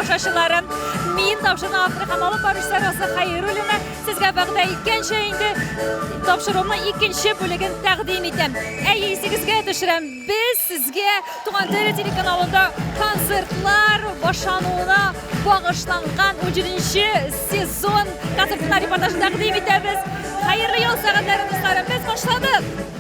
тамашачыларым. Мин тапшыруның авторы һәм алып баручысы Роза Хәйруллина сезгә вәгъдә иткәнчә инде тапшыруның икенче бүлеген тәкъдим итәм. Әйе, исегезгә төшерәм, без сезгә Туган тел телеканалында концертлар башлануына багышланган 17 сезон концертына репортажын тәкъдим итәбез. Хәерле ял сәгатьләре, дусларым, без башладык!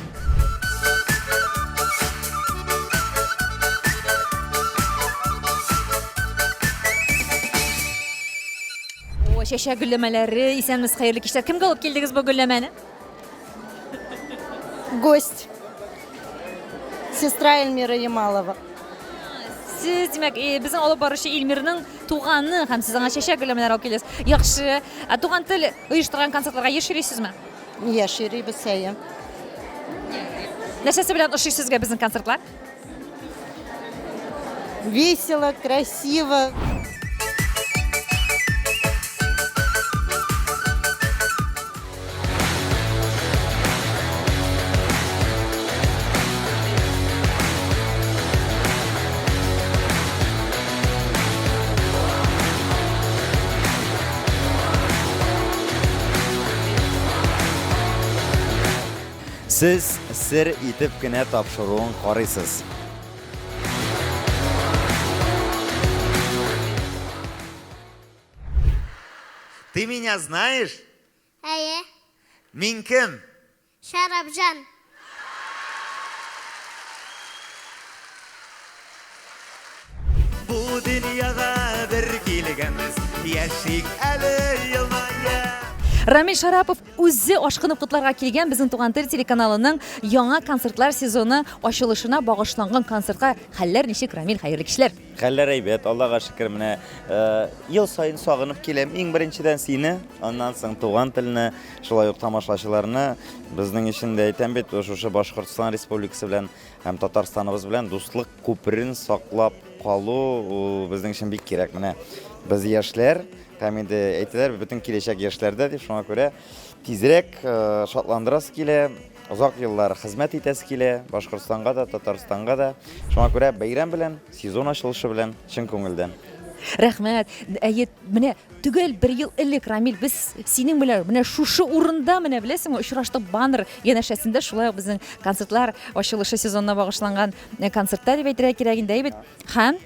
О, чәчәк гөлләмәләре, исәнмесез, хәерле кичләр. Кемгә алып килдегез бу гөлләмәне? Гость. Сестра Эльмира Ямалова. Сез, димәк, э, безнең алып баручы Эльмирның туганы һәм сез аңа чәчәк гөлләмәләр алып килдегез. Яхшы. Ә туган тел оештырган концертларга еш йөрисезме? Еш йөрибез, әйе. Нәрсәсе белән ошый сезгә безнең концертлар? Весело, красиво. Сез сер итеп кенә тапшыруын карыйсыз. Ты меня знаешь? Әйе. Мин кем? Шәрапҗан. Бу дөньяга бер килгәнбез, яшик әле елмаеп. Рамил Шарапов үзе ашкынып котларга килгән безнең Туган тел телеканалының яңа концертлар сезоны ачылышына багышланган концертка. Хәлләр ничек, Рамил? Хәерле кичләр. Хәлләр әйбәт, Аллага шөкер, менә ел саен сагынып киләм. Иң беренчедән сине, аннан соң туган телне, шулай ук тамашачыларны. Безнең өчен дә әйтәм бит, шушы Башкортстан Республикасы белән һәм Татарстаныбыз белән дуслык күперен саклап калу ул безнең өчен бик кирәк. Менә без яшьләр, һәм инде әйтәләр, бөтен киләчәк яшьләрдә дип, шуңа күрә тизрәк шатландырасы килә. Озак еллар хезмәт итәсе килә, Башкортстанга да, Татарстанга да. Шуңа күрә бәйрәм белән, сезон ачылышы белән, чын күңелдән. Рәхмәт. Әйе, менә төгәл бер ел элек, Рамил, без синең белән менә шушы урында, менә беләсеңме, очраштык баннер янәшәсендә, шулай ук безнең концертлар ачылышы сезонына багышланган э, концертта дип әйтергә кирәк инде, әйе бит? Һәм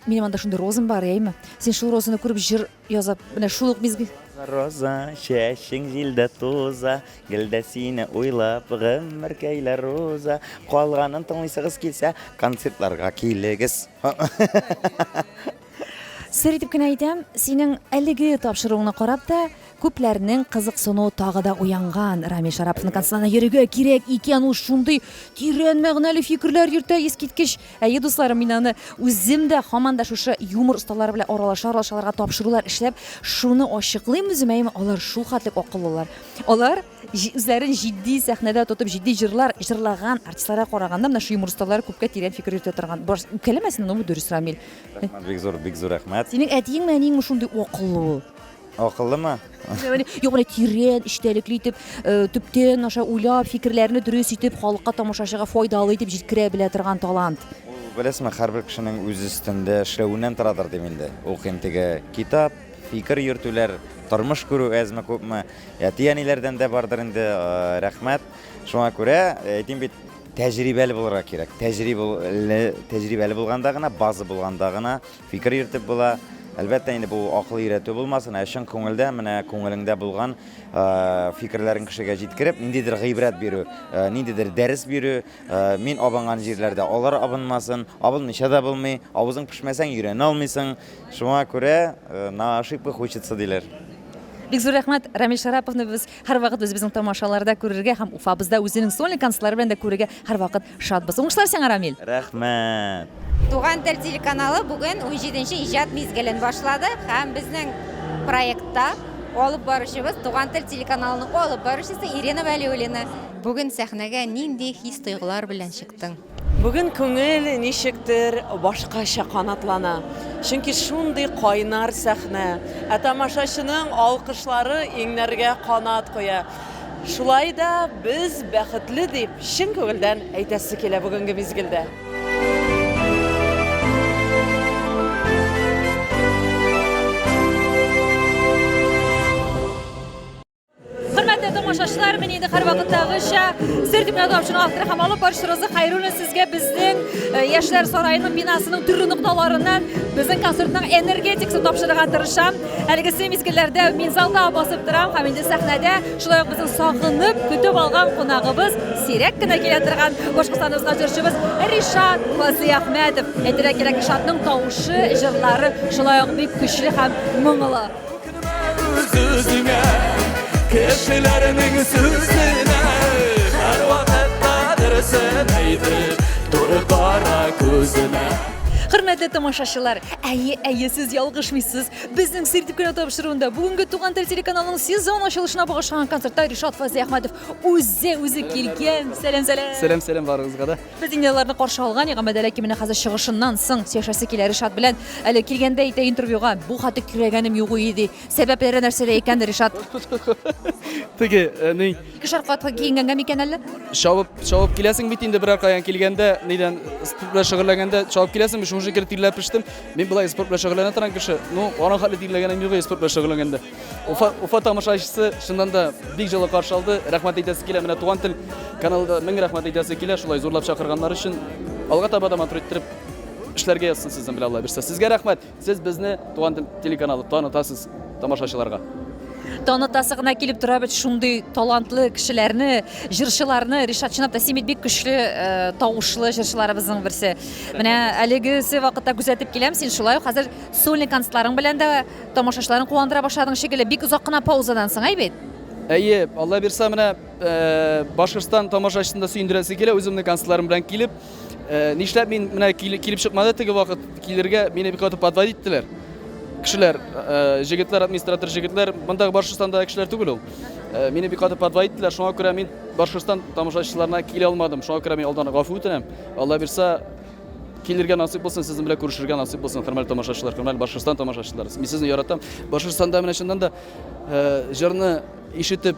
минем анда шундый розам бар, әйеме? Син шул розаны күреп җыр язып, менә шул ук мизгел. Роза, чәчең җилдә туза, гел дә сине уйлап, гомеркәйләр уза. Калганын тыңлыйсыгыз килсә, концертларга килегез. Сер итеп кенә әйтәм, синең әлеге тапшыруыңны карап та, күпләрнең кызыксынуы тагы да уянган. Рамил Шараповның концертына йөрергә кирәк икән, ул шундый тирән мәгънәле фикерләр йөртә, искиткеч. Әйе, дусларым, мин аны үзем дә һаман да шушы юмор осталары белән аралаша-аралаша аларга тапшырулар эшләп, шуны ачыклыйм үземә, әйеме, алар шул хәтлек акыллылар. Алар үзләрен җитди сәхнәдә тотып, җитди җырлар җырлаган артистларга караганда, менә шул юмор осталары күпкә тирән фикер йөртә торган. Баш, үпкәләмәсен, но бу дөрес, Рамил. Рәхмәт, бик зур, бик зур рәхмәт. Синең әтиеңме, әниеңме шундый акыллы ул? Акыллымы? Юк, менә тирән, эчтәлекле итеп, э, төптән аша уйлап, фикерләрне дөрес итеп, халыкка, тамашачыга файдалы итеп җиткерә белә торган талант. Ул, беләсезме, һәрбер кешенең үз өстендә эшләвеннән торадыр дим инде. Укыйм теге китап, фикер йөртүләр, тормыш күрү әзме-күпме. Әти-әниләрдән дә бардыр инде, э, рәхмәт. Шуңа күрә, әйтим бит, тәҗрибәле булырга кирәк. Тәҗрибәле, тәҗрибәле булганда гына, база булганда гына Фикер йөртеп була. Әлбәттә инде бу акыл өйрәтү булмасын, ә чын күңелдән, менә күңелеңдә булган фикерләрен кешегә җиткереп, ниндидер гыйбрәт бирү, ниндидер дәрес бирү, мин абынган җирләрдә алар абынмасын, абынмыйча да булмый, авызың пешмәсәң өйрәнә алмыйсың. Шуңа күрә на ошибках учатся диләр. Бик зур рәхмәт, Рамил Шараповны без һәрвакыт үзебезнең тамашаларда күрергә һәм Уфабызда үзенең сольный концертлары белән дә күрергә һәрвакыт шатбыз. Уңышлар сиңа, Рамил! Рәхмәт! Туган тел телеканалы бүген унҗиденче иҗат мизгелен башлады һәм безнең проектта алып баручыбыз Туган тел телеканалының алып баручысы Ирина Вәлиуллина. Бүген сәхнәгә нинди хис-тойгылар белән чыктың? Бүген күңел ничектер башкача канатлана. Чөнки шундый кайнар сәхнә, ә тамашачының алкышлары иңнәргә канат куя. Шулай да без бәхетле дип чын күңелдән әйтәсе килә бүгенге мизгелдә. тамашачылар, мин инде һәрвакыттагыча Сер дип тапшыру авторы һәм алып баручы Роза Хайруллина сезгә безнең э, Яшьләр сараеның бинасының төрле нокталарыннан безнең концертның энергетикасын тапшырырга тырышам. Әлегесе мизгелләрдә мин залда басып торам һәм инде сәхнәдә шулай ук безнең сагынып көтеп алган кунагыбыз, сирәк кенә килә торган Башкортстаныбызга җырчыбыз Ришат Фазлыәхмәтов. Әйтергә кирәк, Ришатның тавышы, җырлары шулай ук бик көчле һәм моңлы. Үз-үзеңә, кешеләрнең сүзенә һәрвакытта дөресен әйтеп, туры кара күзенә. Хөрмәтле тамашачылар, әйе, әйе, сез ялгышмыйсыз. Безнең Сер дип кенә тапшыруында бүгенге Туган тел телеканалының сезон ачылышына багышланган концертта Ришат Фазлыәхмәтов үзе үзе килгән. Сәлам, сәлам. Сәлам, сәлам барыгызга да. Без инде аларны каршы алган идек, әмма дә ләкин менә хәзер чыгышыннан соң сөйләшәсе килә Ришат белән. Әле килгәндә әйтә интервьюга, бу хәтле кирәгәнем юк иде. Сәбәпләре нәрсәдә икән, Ришат? Теге, э, ни, Икешәр кат киенгәнгә микән әллә? Чабып, чабып киләсең бит инде берәр каян килгәндә, нидән спорт белән шөгыльләнгәндә чабып киләсең, мин шуның шикелле тирләп пештем. Мин болай спорт белән шөгыльләнә торган кеше, ну, аның хәтле тирләгәнем юк спорт белән шөгыльләнгәндә. Уфа, Уфа тамашачысы чыннан да бик җылы каршы алды. Рәхмәт әйтәсе килә. Менә Туган тел каналында мең рәхмәт әйтәсе килә, шулай зурлап чакырганнар өчен. Алга таба да матур иттереп эшләргә язсын сезнең белән Алла бирсә. Сезгә рәхмәт. Сез безне Туган тел телеканалы танытасыз тамашачыларга. Танытасы гына килеп тора бит шундый талантлы кешеләрне, җырчыларны. Ришат, чынлап та, син бит бик көчле э, тавышлы җырчыларыбызның берсе. Менә әлегесе вакытта күзәтеп киләм, син шулай ук хәзер сольный концертларың белән дә Тамашачыларын куандыра башладың шикелле, бик озак кына паузадан соң, әй бит? Әйе, Алла бирса, менә э, Башкортстан тамашачысын да сөендерәсе килә, үземнең концертларым белән килеп. Э, нишләп мин менә килеп чыкмады теге вакыт килергә, мине бик каты подводить иттеләр. Кешеләр, э, җегетләр, администратор җегетләр, мондагы Башкортстандагы кешеләр түгел ул. Мине бик каты подводить иттеләр, шуңа күрә мин Башкортстан тамашачыларына килә алмадым. Шуңа күрә мин алдан гафу үтенәм. Алла бирса, Килергә насыйп булсын, сезнең белән күрешергә насыйп булсын, хөрмәтле тамашачылар, хөрмәтле Башкортстан тамашачылары. Мин сезне яратам. Башкортстанда менә чыннан да э, җырны ишетеп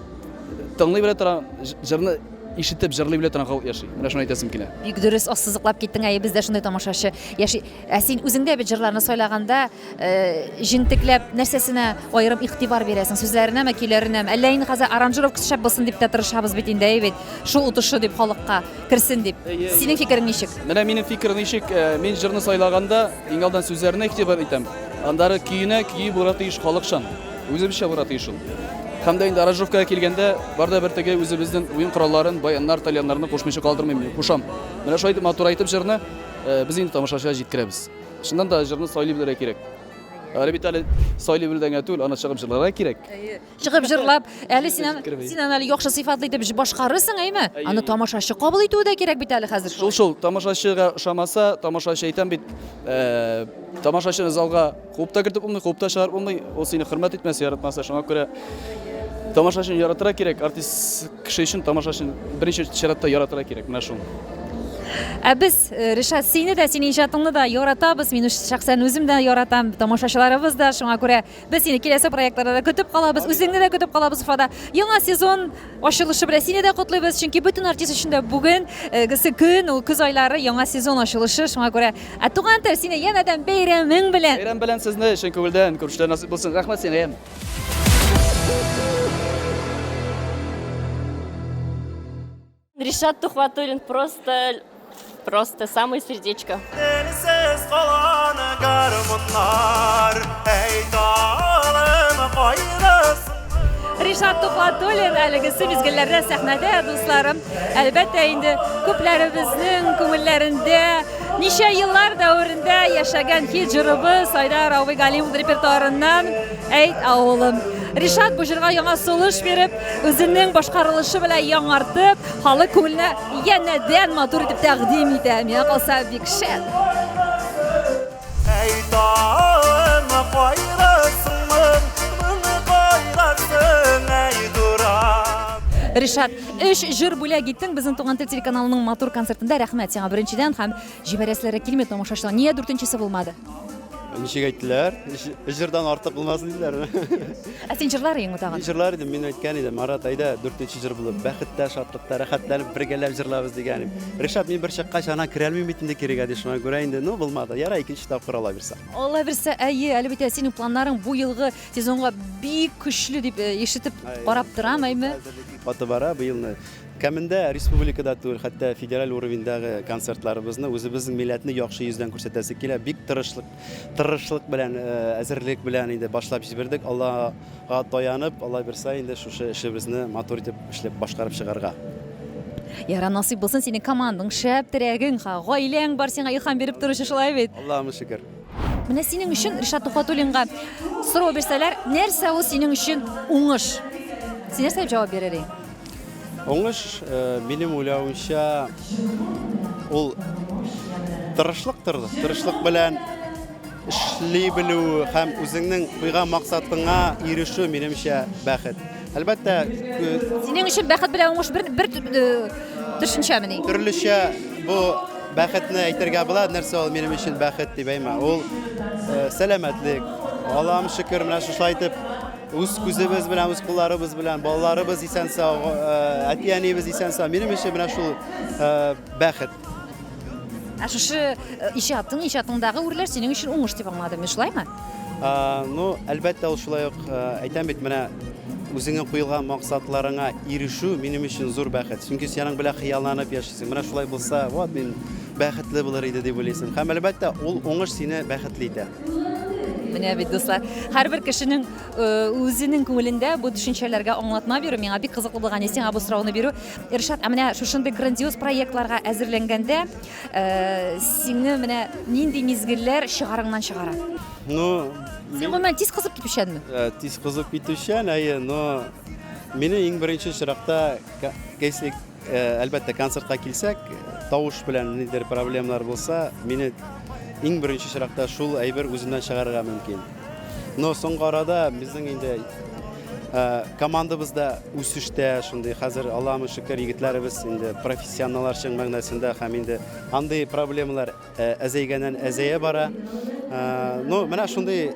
тыңлый белә торган, җырны ишетеп җырлый белә торган халык яши. Менә шуны әйтәсем килә. Бик дөрес ассызыклап киттең, әйе, бездә шундый тамашачы яши. Ә син үзең дә бит җырларны сайлаганда э, җентекләп нәрсәсенә аерым игътибар бирәсең? Сүзләренәме, көйләренәме? Әллә инде хәзер аранжировкасы шәп булсын дип тә тырышабыз бит инде, әйе бит. Шул отышы дип халыкка. керсен дип. Синең фикерең ничек? Менә минем фикер ничек, э, мин җырны сайлаганда иң алдан сүзләренә игътибар итәм. Аннары көенә, көе булырга тиеш халыкчан. Үзебезчә булырга тиеш ул. Һәм дә инде аранжировкага килгәндә, бар да бер теге үзебезнең уен коралларын, баяннар, тальяннарны кушмыйча калдырмыйм, мин кушам. Менә шулай итеп матурайтып җырны э, без инде тамашачыга җиткерәбез. Чыннан да җырны сайлый белергә кирәк. Әле бит әле сайлый белүдән генә түгел, аны чыгып җырларга кирәк. Чыгып җырлап, әле син аны, син аны әле яхшы сыйфатлы итеп башкарырсың, әйме? Аны тамашачы кабул итүе дә кирәк бит әле хәзер. Шул шул, тамашачыга ошамаса, тамашачы әйтәм бит, э, тамашачыны залга куып та кертеп булмый, куып та чыгарып булмый, ул сине хөрмәт итмәсә, яратмаса, шуңа күрә тамашачыны яратырга кирәк, артист кеше өчен тамашачыны беренче чиратта яратырга кирәк, менә шул. Ә без, э, Ришат, сине дә, синең иҗатыңны да яратабыз. Мин шәхсән үзем дә яратам, тамашачыларыбыз да, шуңа күрә Без сине киләсе проектларда да көтеп калабыз, үзеңне дә көтеп калабыз Уфада. Яңа сезон ачылышы белән сине дә котлыйбыз, чөнки бөтен артист өчен дә бүген э, гесе көн, ул көз айлары яңа сезон ачылышы, шуңа күрә ә туган тел сине янәдән бәйрәмең белән. Бәйрәм белән сезне чын күңелдән күрешүләр насыйп булсын. Рәхмәт сиңа. Ришат Тухватуллин просто, просто самое сердечко. Телсез калган гармуннар, әйталым кайгысын. Ришат Тухватуллин әлегесе мизгелләрдә сәхнәдә, дусларым. Әлбәттә инде күпләребезнең күңелләрендә ничә еллар дәверендә яшәгән хит җырыбыз Айдар абый Галимов репертуарыннан Әйт, авылым. Ришат бу җырга яңа сулыш биреп, үзенең башкарылышы белән яңартып, халык күңеленә янәдән матур итеп тәкъдим итә. Миңа калса, бик шәп. Әйт, авылым, кайдасың, моны кайдасың, әй, дурак. Ришат, өч җыр бүләк иттең безнең Туган тел телеканалының матур концертында. Рәхмәт сиңа беренчедән һәм җибәрәселәре килми тамашачылар. Нигә дүртенчесе булмады? Ничек әйттеләр? Җырдан артык булмасын диделәр. Ә син җырлар идеңме тагын? Мин җырлар идем, мин әйткән идем, Марат, әйдә, дүртенче җыр булып, бәхеттә, шатлыкта, рәхәтләнеп бергәләп җырлабыз дигән идем. Ришат, мин бер чыккач, аннан керәлмим бит инде кирегә, ди, шуңа күрә инде, ну, булмады. Ярай, икенче тапкыр ала бирсә. Алла бирсә, әйе, әле бит синең планнарың бу елгы сезонга бик көчле дип э, ишетеп карап торам, әйме? Каты бара быелны. Кәмендә республикада түгел, хәтта федераль уровеньдагы концертларыбызны үзебезнең милләтне яхшы йөздән күрсәтәсе килә. Бик тырышлык, тырышлык белән, э, әзерлек белән инде башлап җибәрдек. Аллага таянып, Алла бирсә инде шушы эшебезне матур итеп эшләп башкарып чыгарга. Яра насыйп булсын, синең командаң шәп, терәгең, ха, гаиләң бар сиңа илһам биреп торучы, шулай бит? Аллаһыма шөкер. Менә синең өчен Ришат Тухватуллинга сорау бирсәләр, нәрсә ул синең өчен уңыш? Син нәрсә дип җавап бирер идең? Уңыш, э, минем уйлавымча, ул тырышлыктыр. Тырышлык белән эшли белү һәм үзеңнең куйган максатыңа ирешү, минемчә, бәхет. Әлбәттә, Синең өчен бәхет белән уңыш бер бер э, төшенчәмени? Төрлечә бу бәхетне әйтергә була, нәрсә ул минем өчен бәхет дип әймә. Ул э, сәламәтлек. Аллаһым шөкер, менә шушылай итеп үз күзебез белән, үз кулларыбыз белән, балаларыбыз исән-сау, э, әти-әниебез исән-сау. Минем өчен менә шул э, бәхет. Ә шушы э, иҗатың, иҗатыңдагы үрләр синең өчен уңыш дип аңладым мин, шулаймы? Ну, әлбәттә, ул шулай ук, әйтәм бит, менә үзеңә куелган максатларыңа ирешү минем өчен зур бәхет. Чөнки син аның белән хыялланып яшисең. Менә шулай булса, вот мин бәхетле булыр иде дип уйлыйсың. Һәм әлбәттә, ул уңыш сине бәхетле итә. Менә бит, дуслар, һәрбер кешенең үзенең күңелендә бу төшенчәләргә аңлатма бирү миңа бик кызыклы булган. Сиңа бу сорауны бирү. Иршат, ә менә шушындый грандиоз проектларга әзерләнгәндә, сине менә нинди мизгелләр чыгарыңнан чыгара? Ну, Син гомумән тиз кызып китүчәнме? Тиз кызып китүчән, әйе, но мине иң беренче чиратта, если, әлбәттә, концертка килсәк, тавыш белән ниндидер проблемалар булса, мине иң беренче чиратта шул әйбер үземнән чыгарырга мөмкин. Но соңгы арада безнең инде командабыз да үсештә, шундый хәзер Аллаһыма шөкер, егетләребез инде профессионаллар чын мәгънәсендә һәм инде андый проблемалар әзәйгәннән әзәя бара. Ну, менә шундый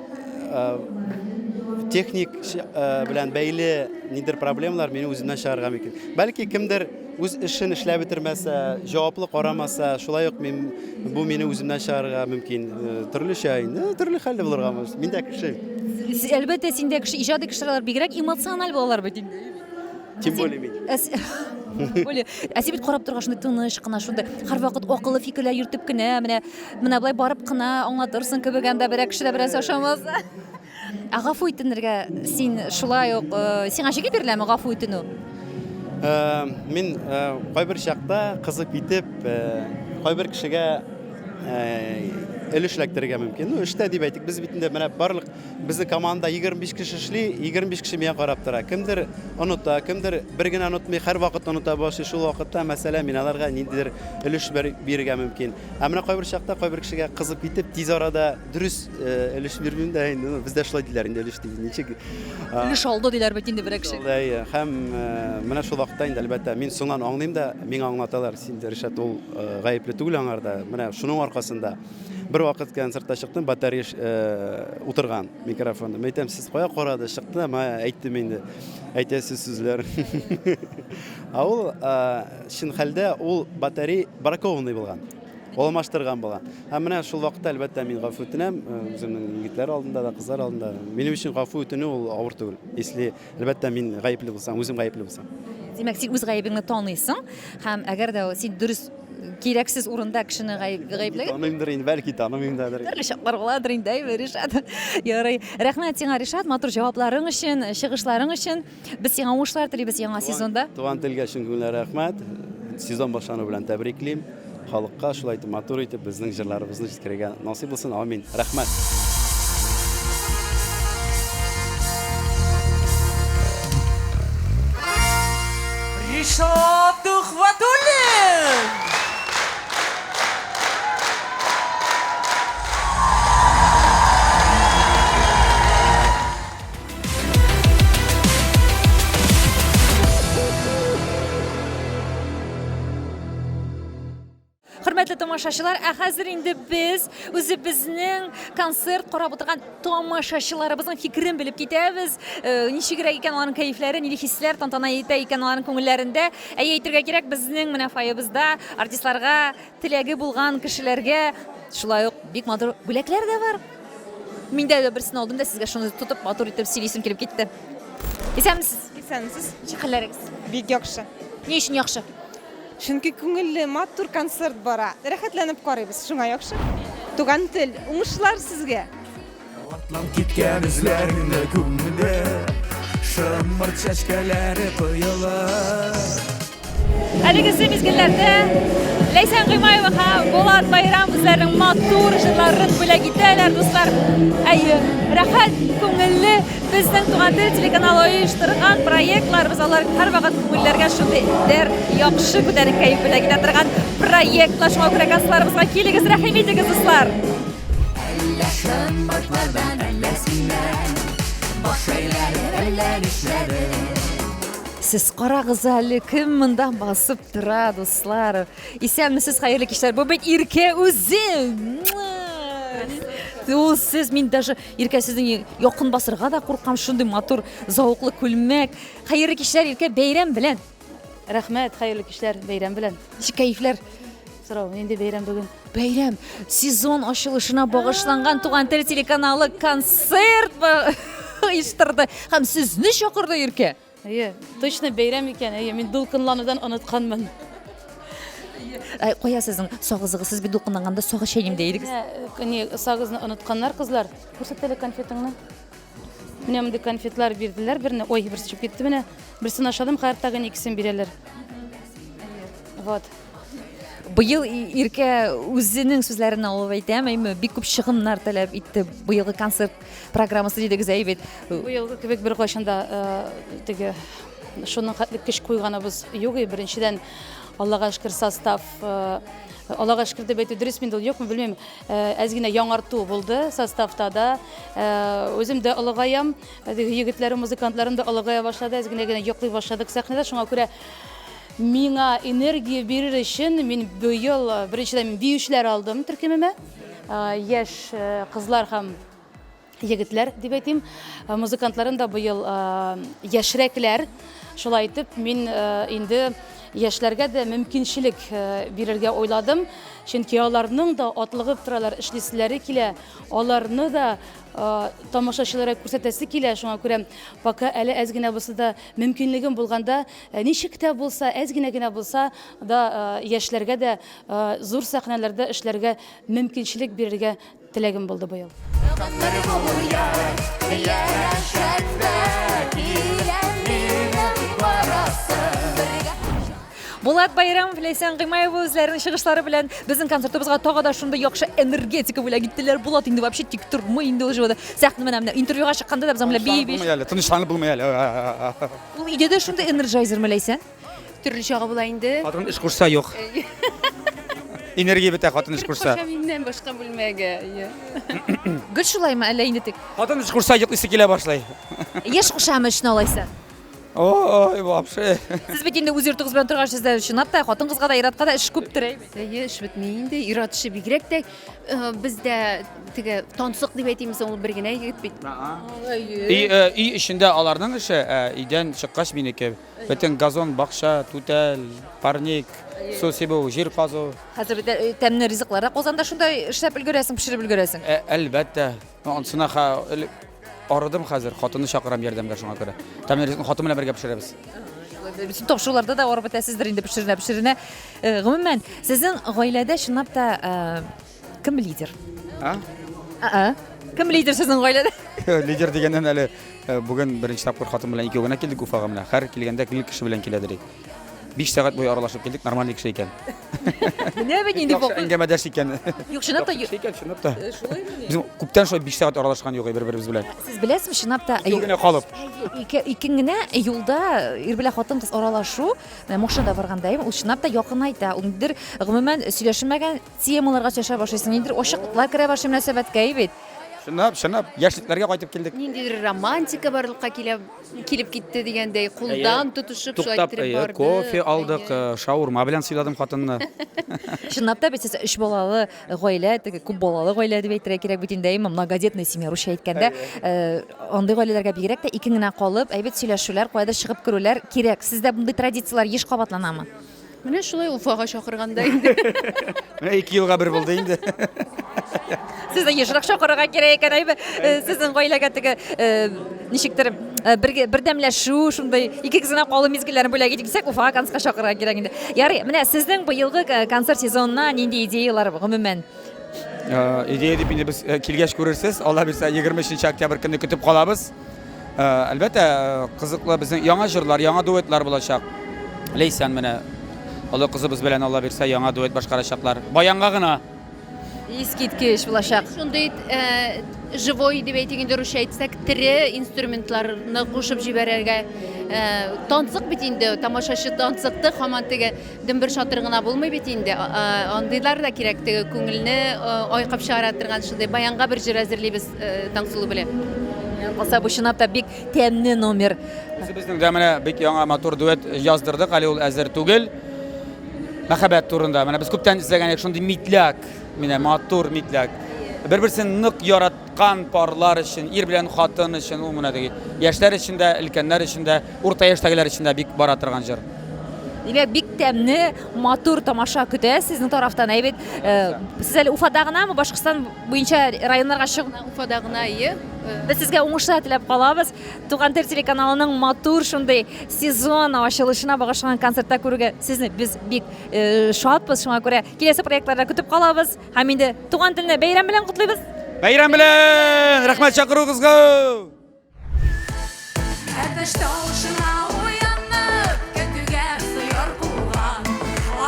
техник белән бәйле нидер проблемалар мине үземнән чыгарырга мөмкин. Бәлки кемдер үз эшен эшләп бетермәсә, җаваплы карамаса, шулай ук мин бу мине үземнән чыгарырга мөмкин. Төрлечә инде, төрле хәлле булырга мөмкин. Мин дә кеше. Әлбәттә, син дә кеше, иҗади кешеләр бигрәк эмоциональ булалар бит инде. Тем более мин. Более. Ә син бит карап торгач шундый тыныч кына, шундый һәрвакыт акыллы фикерләр йөртеп кенә, менә менә болай барып кына аңлатырсың кебек анда берәр кеше дә берәрсе ошамаса. Ә гафу итенергә син шулай ук, э, сиңа җиңел биреләме гафу итенү? Э, мин э, кайбер чакта кызып китеп, кайбер кешегә өлеш эләктерергә мөмкин. Ну, эштә дип әйтик, без бит инде менә барлык безнең команда 25 кеше эшли, 25 кеше миңа карап тора. Кемдер оныта, кемдер бер генә онытмый, һәрвакыт оныта башлый. Шул вакытта, мәсәлән, мин аларга ниндидер өлеш бирергә мөмкин. Ә менә кайбер чакта кайбер кешегә кызып китеп, тиз арада дөрес э, өлеш бирмим дә инде. Ну, бездә шулай диләр инде, өлеш дип. Ничек? Өлеш алды диләр бит инде берәр кеше. Әйе, һәм э, менә шул вакытта инде әлбәттә мин соңнан аңлыйм да, миңа аңлаталар, син Ришат ул э, гаепле түгел аңарда. Менә шуның аркасында бер вакыт концертта чыктым, батарея утырган микрофонда. Мин әйтәм, сез кая карады? Чыкты да, мә әйттем инде. Әйтәсе сүзләр. Ә ул Чын хәлдә ул батарей бракованный булган. Алмаштырган булган. Һәм менә шул вакытта, әлбәттә, мин гафу үтенәм, э, үземнең егетләр алдында да, кызлар алдында. Минем өчен гафу үтенү ул авыр түгел. Если, әлбәттә, мин гаепле булсам, үзем гаепле булсам. Димәк, син үз гаебеңне таныйсың һәм әгәр дә син дөрес кирәксез урында кешене гаепләгән. Таныймдыр инде, бәлки танымыйм дадыр. Төрле чаклар буладыр инде, әйме, Ришат. Ярый. Рәхмәт сиңа, Ришат, матур җавапларың өчен, чыгышларың өчен. Без сиңа уңышлар телибез яңа сезонда. Туган телгә чын күңелдән рәхмәт. Сезон башлану белән тәбриклим. Халыкка шулай итеп матур итеп безнең җырларыбызны җиткерергә насыйп булсын. Амин. Рәхмәт. Ришат Тухватуллин! Хөрмәтле тамашачылар. Ә хәзер инде без үзебезнең концерт карап утырган тамашачыларыбызның фикерен белеп китәбез. Э, ничегрәк икән аларның кәефләре, нинди хисләр тантана итә икән аларның күңелләрендә. Әйе, әйтергә кирәк, безнең менә фойебызда артистларга теләге булган кешеләргә шулай ук бик матур бүләкләр дә бар. Мин дә берсен алдым да сезгә шуны тотып матур итеп сөйлисем килеп китте. Исәнмесез. Исәнмесез. Ничек хәлләрегез? Бик яхшы. Ни өчен яхшы? Чөнки күңелле, матур концерт бара. Рәхәтләнеп карыйбыз, шуңа яхшы. Туган тел, уңышлар сезгә! Атлап киткән эзләреңне күмде, Шымырт чәчкәләре коела. Әлегесе мизгелләрдә Ләйсән Гыймаева һәм Булат Байрам үзләренең матур җырларын бүләк итәләр, дуслар. Әйе, рәхәт, күңелле безнең Туган тел телеканалы оештырган проектларыбыз алар һәрвакыт күңелләргә шундый дәрт, яхшы күтәренке кәеф бүләк итә торган проектлар. Шуңа күрә кассаларыбызга килегез, рәхим итегез, дуслар. Әллә шымыртлардан, әллә синнән, Баш әйләнеп, әллә нишләдем. Сез карагыз әле, кем монда басып тора, дуслар. Исәнмесез, хәерле кичләр. Бу бит Иркә үзе. Ул сез, мин даже Иркә сезнең якын басырга да куркам, шундый матур, зәвыклы күлмәк. Хәерле кичләр, Иркә, бәйрәм белән. Рәхмәт, хәерле кичләр, бәйрәм белән. Ничек кәефләр? Сорау, нинди бәйрәм бүген? Бәйрәм, сезон ачылышына багышланган Туган тел телеканалы концерт оештырды һәм сезне чакырды, Иркә. Әйе, точно бәйрәм икән. Әйе, мин дулкынланудан онытканмын. Ә, кая сезнең сагызыгыз? Сез бит дулкынланганда сагыз чәйним дә идегез. Менә, ни, сагызны онытканнар кызлар. Күрсәт әле конфетыңны. Менә мондый конфетлар бирделәр берне. Ой, берсе чыгып китте менә. Берсен ашадым, хәзер тагын икесен бирәләр. Вот. Быел Иркә үзенең сүзләрен алып әйтәм, әйме, бик күп чыгымнар таләп итте быелгы концерт программасы дидегез, әй бит. Быелгы кебек беркайчан да э, теге шуның хәтле көч куйганыбыз юк. Беренчедән, Аллага шөкер, состав э, Аллага шөкер дип әйтү дөрес инде ул юкмы, белмим. Э, әз генә яңарту булды составта да. Үзем дә олыгаям, теге егетләрем, музыкантларым да олыгая башлады, әз генә генә йоклый башладык сәхнәдә. Шуңа күрә Миңа энергия бирер өчен мин быел беренчедән мин биючеләр алдым төркемемә. Яшь кызлар һәм егетләр дип әйтим. Музыкантларым да быел яшьрәкләр. Шулай итеп, мин инде яшьләргә дә мөмкинчелек бирергә уйладым. Чөнки аларның да атлыгып торалар, эшлиселәре килә. Аларны да тамашачыларга күрсәтәсе килә. Шуңа күрә пока әле әз генә булса да мөмкинлегем булганда, ничек тә булса, әз генә генә булса да яшьләргә дә зур сәхнәләрдә эшләргә мөмкинчелек бирергә теләгем булды быел. Гомер буе янәшәмдә киләм минем барасың бергә. Булат Байрамов, Ләйсән Гыймаева үзләренең чыгышлары белән безнең концертыбызга тагы да шундый яхшы энергетика бүләк иттеләр. Булат инде вообще тик тормый инде ул җылы. Сәхнә менә менә интервьюга чыкканда да без аңа бии Булмый әле, тынычланып булмый әле. Ул өйдә дә шундый энерджайзермы, Ләйсән? Төрле чагы була инде. Хатын эш кушса юк. Энергия бетә хатын эш кушса. Качам миннән башка бүлмәгә. Гел шулаймы әллә инде тик? Хатын эш кушса йоклыйсы килә башлый. Еш кушамы эшне алайса? Ой, вообще. Сез бит инде үз йортыгыз белән торгач, сездә чынлап та хатын-кызга да, ир-атка да эш күптер, әйме? Әйе, эш бетми инде. Ир-ат эше бигрәк тә э, бездә теге тансык дип әйтимме соң, ул бер генә егет бит. Өй, э, өй эчендә аларның эше, ә өйдән чыккач минеке. Бөтен газон, бакча, түтәл, парник, су сибү, җир казу. Хәзер бит э, тәмле ризыклар да Казанда шунда эшләп өлгерәсең, пешереп өлгерәсең. Ә, әлбәттә. Анысына арыдым хәзер, хатынны чакырам ярдәмгә шуңа күрә. Тәмле ризыкны хатын белән бергә пешерәбез. Бөтен тапшыруларда да арып бетәсездер инде пешеренә пешеренә. Э, гомумән, сезнең гаиләдә чынлап та э, кем лидер? А? А? Кем лидер сезнең гаиләдә? Лидер дигәннән әле э, бүген беренче тапкыр хатын белән икәү генә килдек Уфага менә. Һәр килгәндә гел кеше белән килә дирек. 5 сәгать буе аралашып килдек, нормальный кеше икән. Менә бит нинди Яхшы әңгәмәдәш икән. Юк, чынлап та. Яхшы икән, чынлап та. Э, шулаймыни? Без күптән шулай 5 сәгать аралашкан юк бер-беребез белән. Сез беләсезме, чынлап та. Икәү генә калып. Ике ике генә юлда ир белән хатын-кыз аралашу, менә машинада барганда, ул чынлап та якынайта. Ул ниндидер гомумән сөйләшенмәгән темаларга сөйләшә башлыйсың, ниндидер ачыклыклар керә башлый мөнәсәбәткә, бит. Чынлап, чынлап, яшьлекләргә кайтып килдек. Ниндидер романтика барлыкка килә, килеп китте дигәндәй, кулдан тотышып шулай Туктап, иттереп әйе, бардык. кофе алдык, шаурма белән сыйладым хатынны. Чынлап та бит сез өч балалы гаилә, теге күп балалы гаилә дип әйтергә кирәк бит инде, әйеме, многодетная семья русча әйткәндә. Андый гаиләләргә бигрәк тә икең генә калып, әйбәт сөйләшүләр, каядыр чыгып керүләр кирәк. Сездә мондый традицияләр еш кабатланамы? Менә шулай Уфага чакырганда инде. Менә ике елга бер булды инде. Сезне ешрак чакырырга кирәк икән, әйбе. Э, сезнең гаиләгә теге э, ничектер э, бергә бердәмләшү, шундый икегез генә калу мизгелләрен бүләк итик дисәк, Уфага концертка чакырырга кирәк инде. Ярый, менә сезнең быелгы концерт сезонына нинди идеялар гомумән? Идея дип инде без килгәч күрерсез. Алла бирсә, 23 октябрь көнне көтеп калабыз. Әлбәттә, кызыклы безнең яңа җырлар, яңа дуэтлар булачак. Ләйсән менә олы кызыбыз белән Алла бирсә яңа дуэт башкарачаклар. Баянга гына. Искиткеч булачак. Шундый живой дип әйтик инде русча әйтсәк, тере инструментларны кушып җибәрергә тансык бит инде, тамашачы тансыкты, һаман теге Дөмбер шатыр гына булмый бит инде. Андыйлар да кирәк, теге күңелне айкап чыгара торган шундый баянга бер җыр әзерлибез Таңсылу белән. Калса бу чынлап та бик тәмле номер. Үзебезнең дә менә бик яңа матур дуэт яздырдык, әле ул әзер түгел. Мәхәббәт турында. Менә без күптән эзләгән идек шундый митляк, менә матур митляк. Бер-берсен нык яраткан парлар өчен, ир белән хатын өчен, ул менә теге яшьләр өчен дә, өлкәннәр өчен дә, урта яшьтәгеләр өчен дә бик бара торган җыр. Димәк, бик тәмле, матур тамаша көтә сезнең тарафтан. Әйбәт. Э, сез әле Уфада гынамы, Башкортстан буенча районнарга чыгу? Уфада гына, ие. Без сезгә уңышлар теләп калабыз. Туган тел телеканалының матур шундый сезон ачылышына багышланган концертта күрүгә сезне без бик э, шатбыз. Шуңа күрә киләсе проектларда көтеп калабыз. Һәм инде туган телне бәйрәм белән котлыйбыз. Бәйрәм белән! Рәхмәт чакыруыгызга! Әтәч тавышына уянып, көтүгә сыер куган.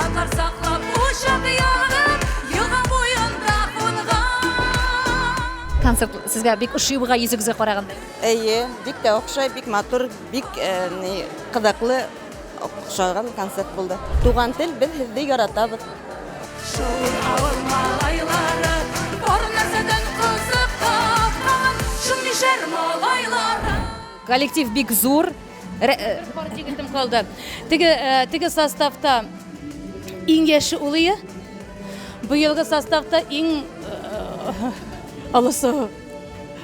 Атлар саклап учак ягып, елга буенда кунган. Концерт сезгә бик ошый бугай йөзегезгә караганда. Әйе, бик тә охшай, бик матур, бик э, ни, кызыклы охшаган концерт булды. Туган тел, без һеҙҙе яратабыҙ. Шул авыл малайлары бар нәрсәдән кызык тапкан, шул мишәр малайлары. Коллектив бик зур. Э, Бер егетем калды. Теге, э, теге составта иң яше улые. Быелгы составта иң э, олысы.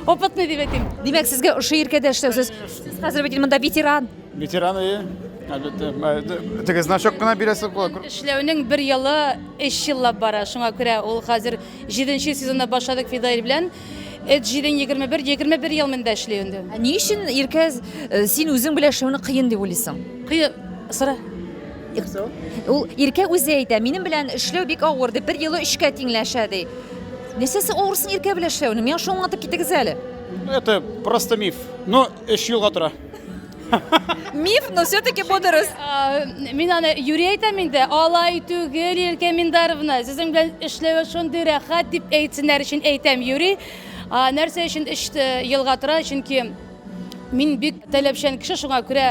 Опытный дип әйтим. Димәк, сезгә ошый иркәдә эшләү. Сез хәзер бит монда ветеран. Ветеран, әйе. Әлбәттә. Теге значок кына бирәсе була. Эшләүнең бер елы өч еллап бара. Шуңа күрә ул хәзер җиденче сезонда башладык Фидаил белән. Эт җидең 21, 21 ел монда эшли инде. Ә ни өчен, Иркә, э, син үзең белән эшләүне кыен дип уйлыйсың? Кыен, сора. Ул Иркә үзе әйтә, минем белән эшләү бик авыр дип, бер елы өчкә тиңләшә ди. Нәрсәсе авыр соң Иркә белән эшләүнең? Миңа шуны аңлатып китегез әле. Это просто миф. Но өч елга тора. Миф, но все-таки бу дөрес. Мин аны юри әйтәм инде. Алай түгел, Иркә Миндаровна. Сезнең белән эшләве шундый рәхәт дип әйтсеннәр өчен әйтәм юри. Нәрсә өчен өч э, елга тора? Чөнки мин бик таләпчән кеше, шуңа күрә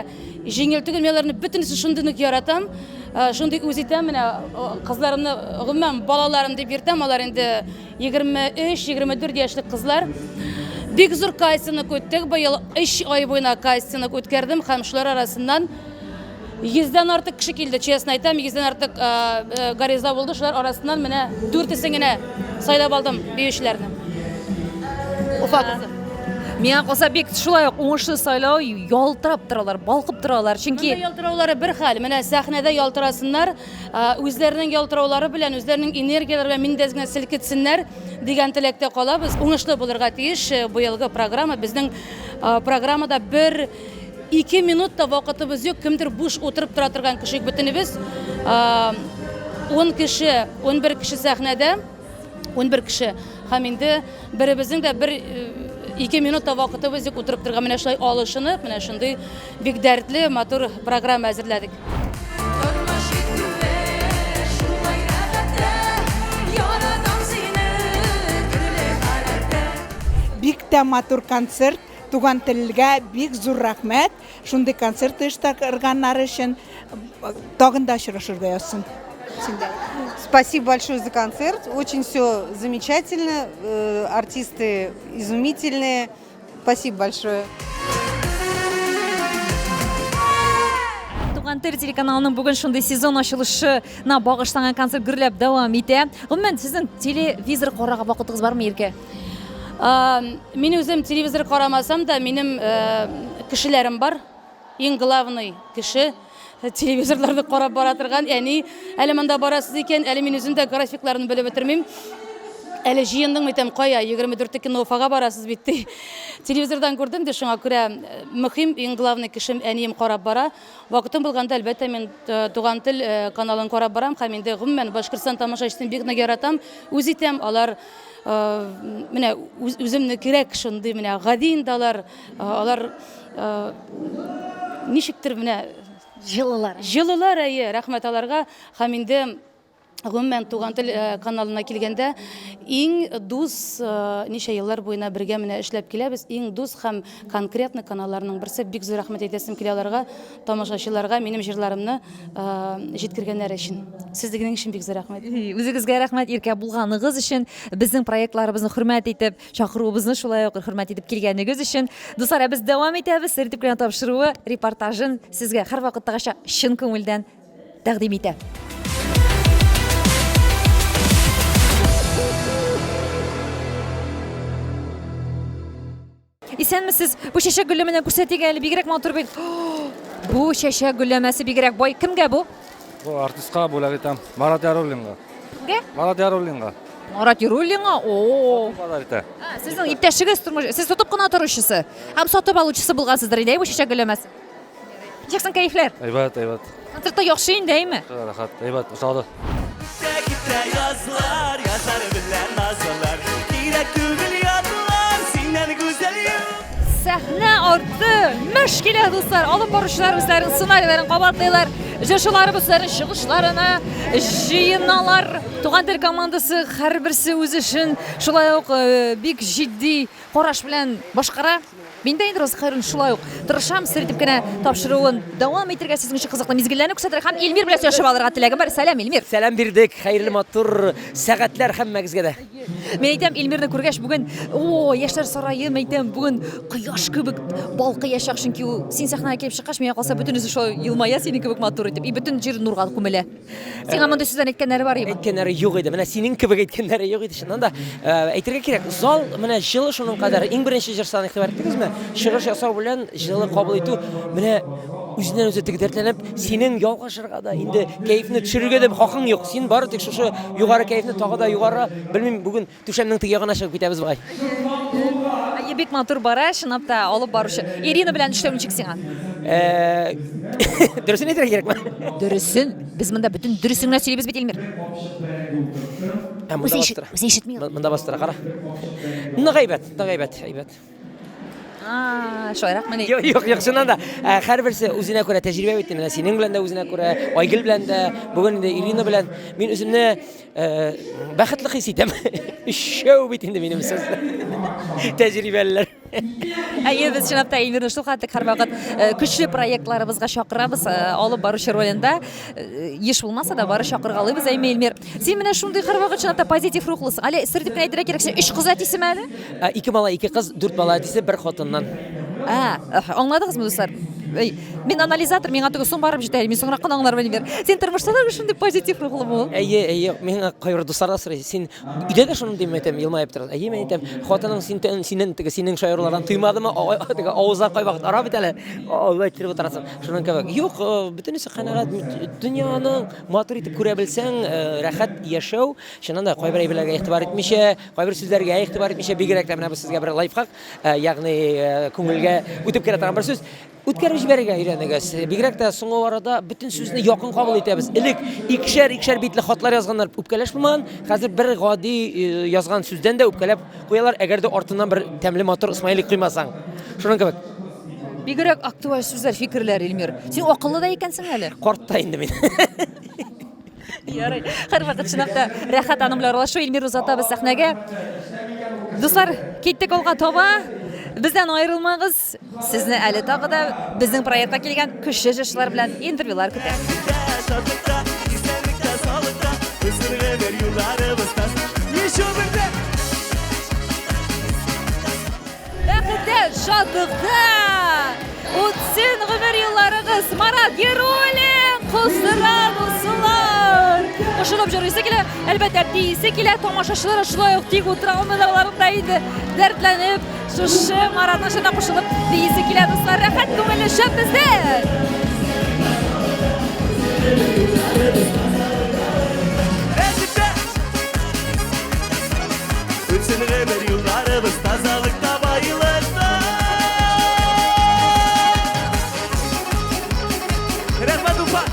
җиңел түгел. Мин аларны бөтенесен шундый нык яратам. Шундый үз итәм, менә кызларымны, гомумән, балаларым дип йөртәм. Алар инде 23-24 яшьлек кызлар. Бик зур кастинг үттек. Быел 3 ай буена кастинг үткәрдем һәм шулар арасыннан йөздән артык кеше килде, честно әйтәм, йөздән артык э, э, гариза булды. Шулар арасыннан менә дүртесен генә сайлап алдым биючеләрне. Уфа кызы. Миңа калса бик шулай ук уңышлы сайлау, ялтырап торалар, балкып торалар. Чөнки Монда ялтыраулары бер хәл. Менә сәхнәдә ялтырасыннар, Үзләренең ялтыраулары белән, үзләренең энергияләре белән мине дә әз генә селкетсеннәр дигән теләктә калабыз. Уңышлы булырга тиеш быелгы программа. Безнең программада бер ике минут та вакытыбыз юк, кемдер буш утырып тора торган кеше юк. Бөтенебез 10 кеше, 11 кеше сәхнәдә. 11 кеше. Һәм инде беребезнең дә бер э, ике минут та вакытыбыз юк утырып торырга. Менә шулай алышынып, менә шундый бик дәртле, матур программа әзерләдек. Бик тә матур концерт. Туган телгә бик зур рәхмәт. Шундый концерт оештырганнары өчен тагын да очрашырга язсын. Всегда. Спасибо большое за концерт. Очень все замечательно. Э, артисты изумительные. Спасибо большое. Туган тел телеканалының бүген шундый сезон ачылышына багышланган концерт гөрләп дәвам итә. Гомумән, сезнең телевизор карарга вакытыгыз бармы, Иркә? Мин үзем телевизор карамасам да, минем э, кешеләрем бар. Иң главный кеше телевизорларны карап бара торган әни. Әле монда барасыз икән, әле мин үзем дә графикларын белеп бетермим. Әле җыендың әйтәм, кая, 24 көнне Уфага барасыз бит ди. Телевизордан күрдем дә, шуңа күрә э, мөһим, иң главный кешем әнием карап бара. Вакытым булганда, әлбәттә, мин э, Туган тел э, каналын карап барам һәм инде гомумән Башкортстан тамашачысын бик нык яратам, үз итәм. Алар менә үземне кирәк шундый менә гади инде алар, алар Ничектер менә җылылар. Җылылар, әйе, рәхмәт аларга. Һәм инде гомумән Туган тел э, каналына килгәндә, иң дус э, ничә еллар буена бергә менә эшләп киләбез, иң дус һәм конкретно каналларның берсе. Бик зур рәхмәт әйтәсем килә аларга, тамашачыларга минем җырларымны э, җиткергәннәре өчен. Сезнең өчен бик зур рәхмәт. Үзегезгә рәхмәт, Иркә, булганыгыз өчен, безнең проектларыбызны хөрмәт итеп, Чакыруыбызны шулай ук хөрмәт итеп килгәнегез өчен. Дуслар, ә без дәвам итәбез. Сер итеп кенә тапшыруы репортажын сезгә һәрвакыттагыча чын күңелдән тәкъдим итә. Исәнмесез. Бу чәчәк гөлләмәне күрсәтик әле, бигрәк матур бит. Бу чәчәк гөлләмәсе бигрәк бай. Кемгә бу? Бу артистка бүләк итәм. Марат Яруллинга. Кемгә? Марат Яруллинга. Марат Яруллинга? О! Подарок итә. Сезнең иптәшегез тормыш, сез тотып кына торучысы һәм сатып алучысы булгансыздыр инде, бу чәчәк гөлләмәсе. Ничек соң кәефләр? Әйбәт, әйбәт. Концертта яхшы инде, әйме? Рәхәт, әйбәт, ошады. Китә язлар, язлар белән назлар, кирәк түгел ятлар, синнән гүзәл юк. Сәхнә арты мәш килә, дуслар. Алып баручылар үзләренең сценарийларын кабатлыйлар. Җырчыларыбыз үзләренең чыгышларына җыеналар. Туган тел командасы һәрберсе үз эшен шулай ук э, бик җитди караш белән башкара. Мин дә инде Роза Хәйруллина шулай ук тырышам, сер итеп кенә тапшыруын дәвам итәргә, сезнең өчен кызыклы мизгелләрне күрсәтергә һәм Илмир белән сөйләшеп алырга теләгем бар. Сәлам, Илмир. Сәлам бирдек. Хәерле матур сәгатьләр һәммәгезгә дә. Мин әйтәм, Илмирны күргәч бүген, о, яшьләр сарае, мин әйтәм, бүген кояш кебек балкыячак, чөнки ул син сәхнәгә килеп чыккач, миңа калса бөтенесе шулай елмая синең кебек матур итеп, и бөтен җир нурга күмелә. Сиңа мондый сүзләрне әйткәннәре бар идеме? Әйткәннәре юк иде. Менә синең кебек әйткәннәре юк иде. Чыннан да, э, әйтергә кирәк, зал менә җылы шуның кадәр. Иң беренче җырчыдан игътибар иттегезме? Чыгыш ясау белән җылы кабул итү менә үзеннән үзе теге дәртләнеп, синең ялгышырга да, инде кәефне төшерергә дә хакың юк. Син бары тик шушы югары кәефне тагы да югары, белмим, бүген Түшәмнең теге ягына чыгып китәбез бугай. Әйе, бик матур бара, чынлап та алып баручы. Ирина белән эшләү ничек сиңа? Э, дөресен әйтергә кирәкме? Дөресен. Без монда бөтен дөресен генә сөйлибез бит, Илмир. Ә, монда бастыра. Үзе ишетми. Монда бастыра, кара. Нык әйбәт, нык әйбәт, әйбәт. А, шулайракмыни? Юк, юк, юк, чыннан да. Ә, һәрберсе үзенә күрә тәҗрибә бит менә синең белән дә үзенә күрә, Айгөл белән дә, бүген инде Ирина белән. Мин үземне э, бәхетле хис итәм. Өчәү бит инде минем сүз. Тәҗрибәлеләр. Әйе, без чынлап та Эльмирны шул хәтлек һәрвакыт э, көчле проектларыбызга чакырабыз, э, алып баручы ролендә. Э, еш булмаса да, бары чакыргалыйбыз, әйме, Эльмир. Син менә шундый һәрвакыт чынлап та позитив рухлысың. Әле сер дип кенә әйтергә кирәк, син өч кыз әтисеме әле? Ә, ике бала, ике кыз, дүрт бала әтисе, бер хатыннан. Ә, аңладыгызмы, дуслар? Эй, мин анализатор, миңа түгел, соң барып җитә, мин соңрак кына аңлармын, Эльмир. Син тормышта да шундый позитив рухлымы ул? Әйе, әйе, миңа кайбер дуслар да сорый, син өйдә дә шуны дим, әйтәм, елмаеп торасың. Әйе, мин әйтәм, хатының син, синнән теге синең шаярулардан туймадымы? Теге авызлар кайвакыт ара бит әле. Алай иттереп утырасың. Шуның кебек. Юк, э, бөтенесе канәгать. Дөньяны матур итеп күрә белсәң, э, рәхәт яшәү. Чыннан да кайбер әйберләргә игътибар итмичә, кайбер сүзләргә игътибар итмичә, бигрәк тә менә бу сезгә бер лайфхак, э, ягъни э, күңелгә үтеп керә торган бер сүз. Үткәреп җибәрергә өйрәнегез. Бигрәк тә соңгы арада бөтен сүзне якын кабул итәбез. Элек икешәр-икешәр битле хатлар язганнар, үпкәләш булмаган. Хәзер бер гади э, язган сүздән дә үпкәләп куялар, әгәр дә артыннан бер тәмле матур смайлик куймасаң. Шуның кебек. Бигрәк актуаль сүзләр, фикерләр, Илмир. Син акыллы да икәнсең әле. Карт та инде мин. Ярый. Һәрвакыт чынлап та рәхәт аның белән аралашу. Илмир озатабыз сәхнәгә. Дуслар, киттек алга таба. Бездән аерылмагыз. Сезне әле тагы да безнең проектка килгән көчле җырчылар белән интервьюлар көтә. Шатлыкта, исәнлектә, саулыкта. юлларыбыз таз. Еще бергә! Бәхеттә, шатлыкта үтсен гомер юлларыгыз. Марат Яруллин, костыра дуслар. Кушылып җырлыйсы килә, әлбәттә, биисе килә, тамашачылар шулай ук тик утыра алмыйлар, аларның да инде дәртләнеп, шушы Маратның җырына кушылып биисе килә, дуслар. Рәхәт, күңелле, шәп бездә! Бәхеттә Үтсен гомер юлларыбыз тазалыкта, байлыкта. Рәхмәт, Уфа!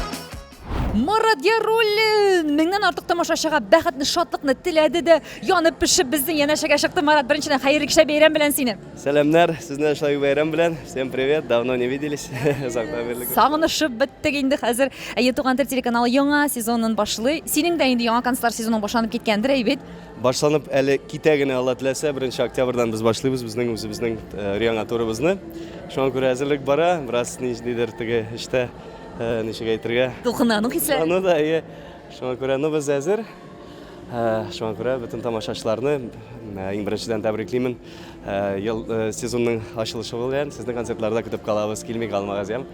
Марат Яруллин меңнән артык тамашачыга бәхетне, шатлыкны теләде дә, янып пешеп безнең янәшәгә чыкты. Марат, беренчедән, хәерле кичә, бәйрәм белән сине. Сәламнәр, сезне шулай бәйрәм белән. Всем привет, давно не виделись. Озактан бирле. Сагынышып беттек инде хәзер. Әйе, Туган тел телеканалы яңа сезонын башлый. Синең дә инде яңа концертлар сезоның башланып киткәндер, әй бит? Башланып әле китә генә, Алла теләсә, 1 октябрьдан без башлыйбыз безнең үзебезнең яңа турыбызны. Шуңа күрә әзерлек бара, бераз ниндидер теге эштә ничек әйтергә? Дулкынлану хисләре. Дулкынлану да, әйе. Шуңа күрә, ну без әзер. Шуңа күрә бөтен тамашачыларны иң беренчедән тәбриклимен. Ел сезонның ачылышы белән сезнең концертларда көтеп калабыз, килми калмагыз, ям.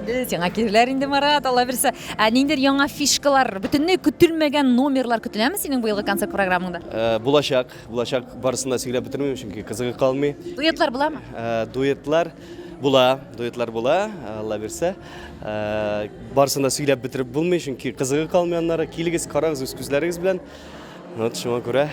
Инде сиңа килерләр инде, Марат, Алла бирсә. Ә ниндидер яңа фишкалар, бөтенләй көтелмәгән номерлар көтеләме синең быелгы концерт программаңда? Булачак, булачак. Барысын да сөйләп бетермим, чөнки кызыгы калмый. Дуэтлар буламы? Дуэтлар була, дуэтлар була, Алла бирсә. Барысын да сөйләп бетереп булмый, чөнки кызыгы калмый аннары. Килегез, карагыз үз күзләрегез белән. Вот шуңа күрә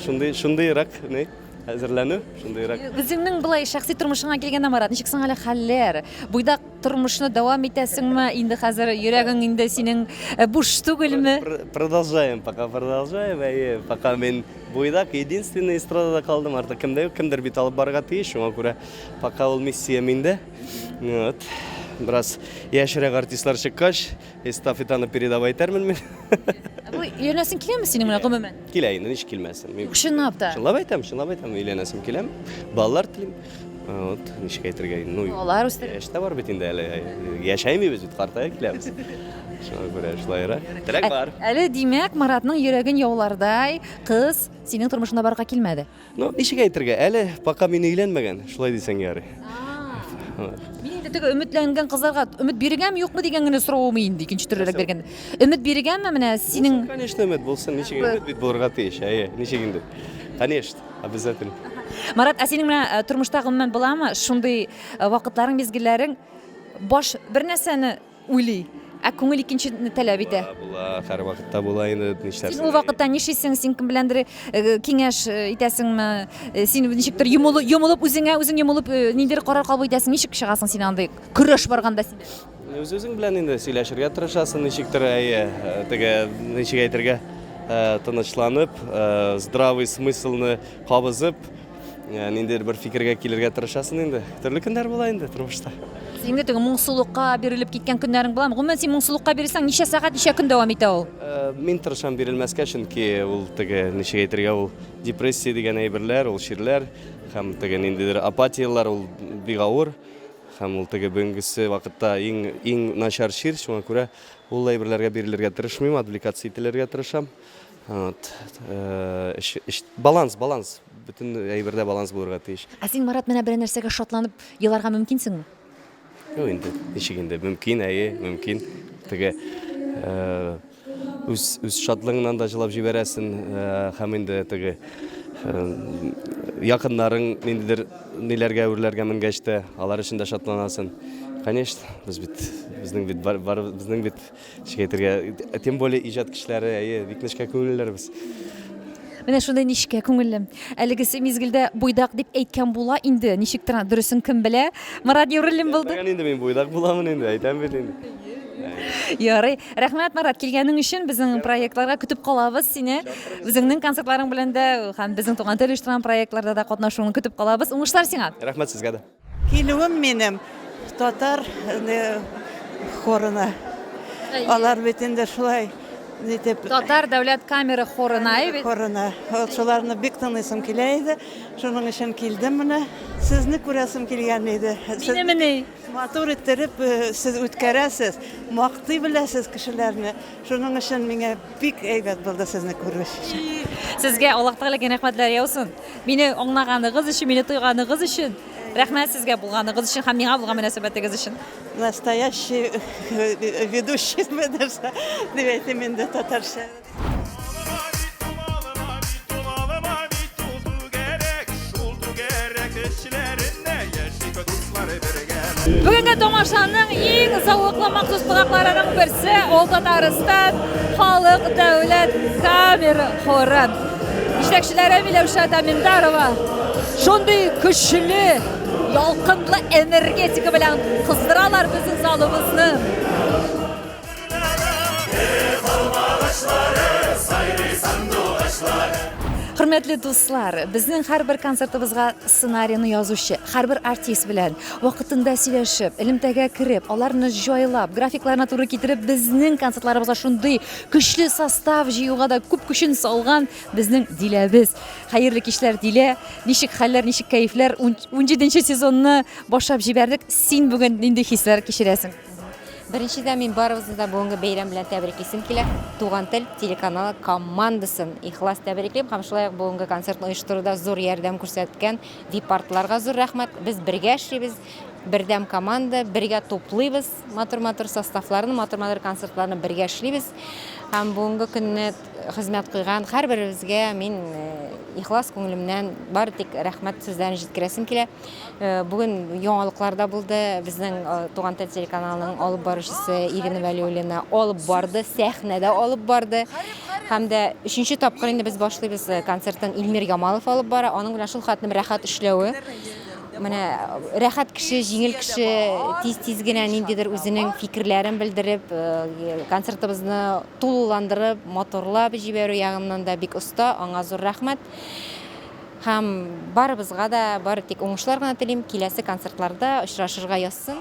шундый шундыйрак ни әзерләнү, шундыйрак. Үзеңнең болай шәхси тормышыңа килгәндә, Марат, ничек соң әле хәлләр? Буйдак тормышны дәвам итәсеңме? Инде хәзер йөрәгең инде синең буш түгелме? Продолжаем, пока продолжаем. Әйе, пока мин буйдак, единственный эстрадада калдым, артык кемдә юк, кемдер бит алып барырга тиеш, шуңа күрә пока ул миссия миндә. Вот. Бераз яшьрәк артистлар чыккач, эстафетаны передавай итәрмен мин. Бу өйләнәсең киләме синең менә гомумән? Килә инде, ничек килмәсен. Мин Чынлап та. Чынлап әйтәм, чынлап әйтәм, өйләнәсем килә. Балалар телим. Вот, ничек әйтергә, ну, Балалар үстереп. Яшь тә бар бит инде әле. Яшәймибез бит, картая киләбез. Шуңа күрә шулайрак. Теләк бар. Әле димәк, Маратның йөрәген яулардай кыз синең тормышыңда барырга килмәде. Ну, ничек әйтергә, әле пока мин өйләнмәгән, шулай дисәң ярый. Мин инде теге өметләнгән кызларга өмет бирегәме, юкмы дигән генә соравым инде, икенче төрлерәк биргәндә. Өмет бирегәме менә синең? Конечно, өмет булсын, ничек өмет бит булырга тиеш, әйе, ничек инде. Конечно, обязательно. Марат, ә синең менә э, тормышта гомумән буламы шундый э, вакытларың, мизгелләрең баш бер нәрсәне уйлый, ә күңел икенчене таләп итә. Була, һәрвакытта була инде, нишләрсең. Син ул вакытта нишлисең? Син кем беләндер э, киңәш э, итәсеңме? Э, син ничектер йомылып, йомылып үзеңә үзең йомылып ниндидер карар кабул итәсең? Ничек чыгасың син андый көрәш барганда син? Үз-үзең белән инде сөйләшергә тырышасың, ничектер, әйе, теге, ничек әйтергә, тынычланып, здравый смыслны кабызып, Ниндидер бер фикергә килергә тырышасың инде. Төрле көннәр була инде тормышта. Синең дә теге моңсулыкка бирелеп киткән көннәрең буламы? Гомумән, син моңсулыкка бирелсәң, ничә сәгать, ничә көн дәвам итә ул? Мин тырышам бирелмәскә, чөнки ул теге, ничек әйтергә, ул депрессия дигән әйберләр, ул чирләр һәм теге ниндидер апатияләр, ул бик авыр. Һәм ул теге бүгенгесе вакытта иң иң начар чир, шуңа күрә ул әйберләргә бирелергә тырышмыйм, отвлекаться ителергә тырышам. Вот. Э, баланс, баланс. Бөтен әйбердә баланс булырга тиеш. Ә син, Марат, менә берәр нәрсәгә шатланып еларга мөмкинсеңме? Юк инде, ничек инде, мөмкин, әйе, мөмкин. Теге э, үз үз шатлыгыңнан да җылап җибәрәсен э, һәм инде теге якыннарың ниндидер ниләргә үрләргә менгәч тә, алар өчен дә шатланасың. Конечно, без бит безнең бит бар, бар безнең бит Ничек әйтергә, тем более иҗат кешеләре, әйе, бик нечкә күңеллеләр без. Менә шундый нечкә күңелле. Әлегесе мизгелдә буйдак дип әйткән була инде. Ничек тора, дөресен кем белә? Марат Юруллин булды. Әйтмәгән инде мин буйдак буламын инде, әйтәм бит инде. Ярый. Рәхмәт, Марат, килгәнең өчен безнең проектларга көтеп калабыз сине. Үзеңнең концертларың белән дә һәм безнең Туган тел оештырган проектларда да катнашуыңны көтеп калабыз. Уңышлар сиңа. Рәхмәт сезгә дә. Килүем минем татар хорына. Алар бит инде шулай. Нитеп Татар дәүләт камера хорына, әйе бит? Хорына. Вот шуларны бик тыңлыйсым килә иде. Шуның өчен килдем менә. Сезне күрәсем килгән иде. Минемени? Матур иттереп э, сез үткәрәсез, мактый беләсез кешеләрне. Шуның өчен миңа бик әйбәт булды сезне күрү. Сезгә Аллаһ Тәгаләгә рәхмәтләр яусын. Мине аңлаганыгыз өчен, мине тойганыгыз өчен. Рәхмәт сезгә булганыгыз өчен һәм миңа булган мөнәсәбәтегез өчен. Настоящий ведущий нәрсә дип әйтим инде татарча. Бүгенге тамашаның иң зәвыклы махсус кунакларының берсе ул Татарстан халык дәүләт камера хоры. Җитәкчеләре Миләүшә Таминдарова шундый көчле, ялкынлы энергетика белән кыздыралар безнең залыбызны. Хөрмәтле дуслар, безнең һәрбер концертыбызга сценарийны язучы, һәрбер артист белән вакытында сөйләшеп, элемтәгә кереп, аларны җайлап, графикларына туры китереп, безнең концертларыбызга шундый көчле состав җыюга да күп көчен салган безнең Диләбез. Хәерле кичләр, Дилә. Ничек хәлләр, ничек кәефләр? 17 сезонны башлап җибәрдек. Син бүген нинди хисләр кичерәсең? Беренчедән, мин барыбызны да бүгенге бәйрәм белән тәбриклисем килә. Туган тел телеканалы командасын ихлас тәбриклим һәм шулай ук бүгенге концертны оештыруда зур ярдәм күрсәткән вип-артларга зур рәхмәт. Без бергә эшлибез, бердәм команда, бергә туплыйбыз матур-матур составларны, матур-матур концертларны бергә эшлибез. Һәм бүгенге көнне хезмәт куйган һәрберебезгә мин ихлас күңелемнән бары тик рәхмәт сүзләрен җиткерәсем килә. Бүген яңалыклар да булды. Безнең Туган тел телеканалының алып баручысы Ирина Вәлиуллина алып барды, сәхнәдә алып барды. Һәм дә өченче тапкыр инде без башлыйбыз концертын Илмир Ямалов алып бара. Аның белән шул хәтлем рәхәт эшләве. Менә рәхәт кеше, җиңел кеше, тиз-тиз генә ниндидер үзенең фикерләрен белдереп, концертыбызны тулыландырып, матурлап җибәрү ягыннан да бик оста. Аңа зур рәхмәт. Һәм барыбызга да бары тик уңышлар гына телим. Киләсе концертларда очрашырга язсын.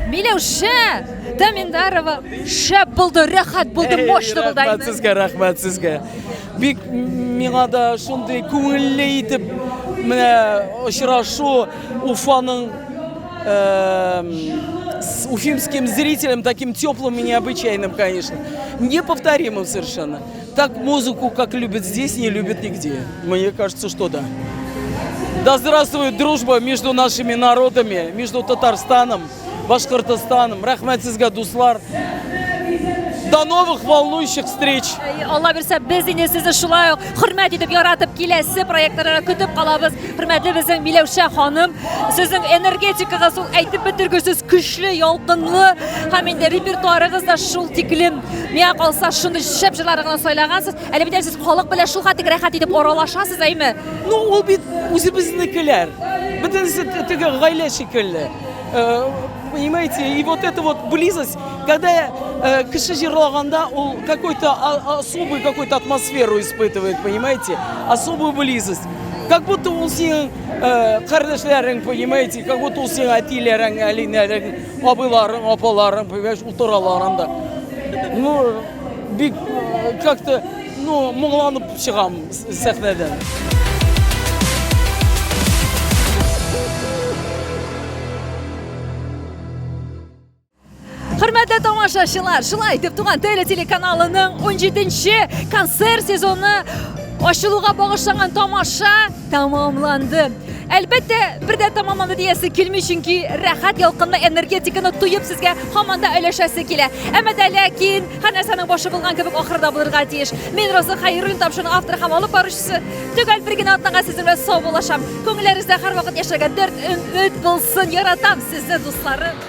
Миләүшә Таминдарова шәп булды, рәхәт булды, мощно булды. Рәхмәт сезгә, рәхмәт сезгә. Бик миңа да шундый күңелле итеп менә очрашу Уфаның с уфимским зрителем, таким теплым и необычайным, конечно. Неповторимым совершенно. Так музыку, как любят здесь, не любят нигде. Мне кажется, что да. Да здравствует дружба между нашими народами, между Татарстаном, Башкортостаном. Рәхмәт сезгә, дуслар. До новых волнующих встреч! Алла бирсә, без инде сезне шулай ук хөрмәт итеп, яратып киләсе проектларга көтеп калабыз. Хөрмәтле безнең Миләүшә ханым, сезнең энергетикагыз ул әйтеп бетергесез көчле, ялкынлы һәм инде репертуарыгыз да шул тиклем. Миңа калса, шундый шәп җырларны гына сайлагансыз. Әле бит әле сез халык белән шул хәтле рәхәт итеп аралашасыз, әйме? Ну, ул бит үзебезнекеләр. Бөтенесе теге гаилә шикелле. Э, понимаете, и вот эта вот близость, когда э, кеше җырлаганда, ул какой-то особую какую-то атмосферу испытывает, понимаете, особую близость. Как будто ул синең э, кардәшләрең, понимаете, как будто ул синең әтиләрең, әниләрең, абыйларың, апаларың, понимаешь, утыралар анда. Ну, бик как-то, ну, моңланып чыгам сәхнәдән. Хөрмәтле тамашачылар, шулай итеп Туган тел телеканалының 17нче концерт сезоны ачылуга багышланган тамаша тәмамланды. Әлбәттә, бер дә тәмамланды диясе килми, чөнки рәхәт ялкынлы энергетиканы тоеп сезгә һаман да өләшәсе килә. Әмма дә ләкин һәр нәрсәнең башы булган кебек ахыры да булырга тиеш. Мин Роза Хәйруллина тапшыруның авторы һәм алып баручысы. Төгәл бер генә атнага сезнең белән саубуллашам. Күңелләрегездә һәрвакыт яшәргә дәрт, өмет булсын. Яратам сезне, дусларым.